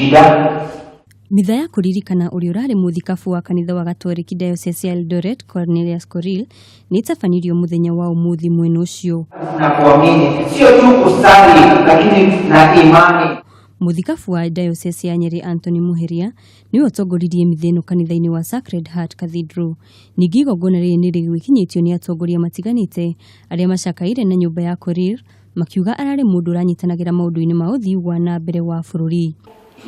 shida. Mitha ya kũririkana ũrĩa ũrarĩ mũthikabu wa kanitha wa Gatoreki Diocese ya Eldoret Cornelius Korir nĩ ĩtabanirio mũthenya wa ũmũthĩ mwena ũcio. Na kuamini sio tu kusali, lakini na imani. Mũthikabu wa Diocese ya Nyeri Anthony Muheria nĩwe ũtongoririe mitha ĩno kanitha-inĩ wa Sacred Heart Cathedral. Ningĩ igongona rĩrĩ nĩ rĩgwĩkinyĩtio nĩ atongoria matiganĩte arĩa macakaire na nyũmba ya Korir makiuga ararĩ mũndũ ũranyitanagĩra maũndũ-inĩ ma ũthii wa na mbere wa bũrũri.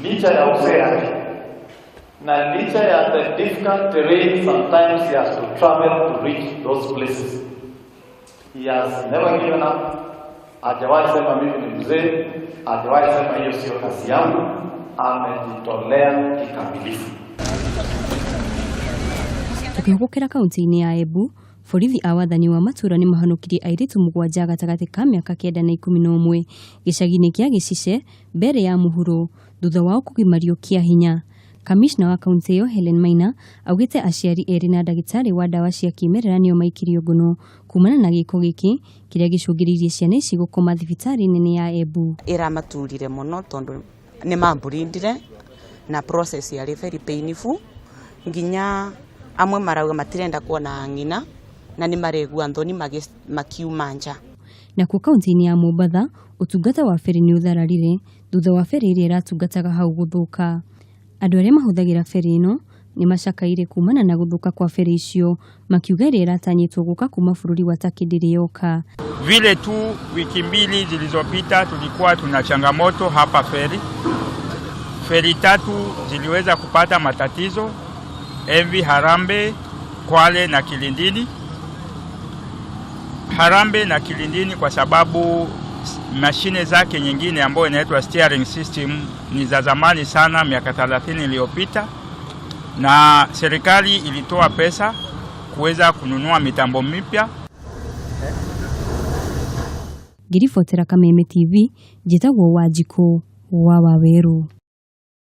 Licha ya uzee yake na licha ya the difficult terrain sometimes he has to travel to reach those places, he has never given up. Hajawahi sema mimi ni mzee, hajawahi sema hiyo sio kazi yangu. Amejitolea kikamilifu. Tukĩhũgũkĩra kaunti-inĩ ya Embu, borithi a wathani wa matũũra nĩ mahonokirie airĩtu 7 gatagatĩ ka mĩaka 9 na 11 gĩcagi-inĩ kĩa Gĩcice mbere ya mũhuro thutha wao kũgimario kĩa hinya. Kamishna wa kaunti ĩyo Helen Maina augĩte aciari erĩ na ndagĩtarĩ wa ndawa cia kĩmerera nĩo maikirio ngono kumana na gĩko gĩkĩ kĩrĩa gĩcũngĩrĩirie ciana ici gũkoma thibitarĩ nene ya Embu. Ĩramaturire mũno tondũ nĩ mambũrindire na process yarĩ very painful nginya amwe marauga matirenda kuona ng'ina na nĩ maregua nthoni makiuma nja. Nakuo kaunti-inĩ ya Mombatha ũtungata wa ferry nĩ ũthararire thutha wa ferry ĩrĩa ĩratungataga hau gũthũka. Andũ arĩa mahũthagĩra ferry ĩno nĩ macakaire kumana na gũthũka kwa ferry icio makiuga ĩrĩa ĩratanyĩtwo gũka kuma bũrũri wa Turkey ndĩrĩ yoka. Vile tu wiki mbili zilizopita tulikuwa tuna changamoto hapa feri. Feri 3 ziliweza kupata matatizo, MV Harambe, Kwale na Kilindini. Harambe na Kilindini kwa sababu mashine zake nyingine ambayo inaitwa steering system ni za zamani sana, miaka 30 iliyopita, na serikali ilitoa pesa kuweza kununua mitambo mipya. Ngĩribotera Kameme TV, njĩtagwo Wanjikũ wa Wawerũ.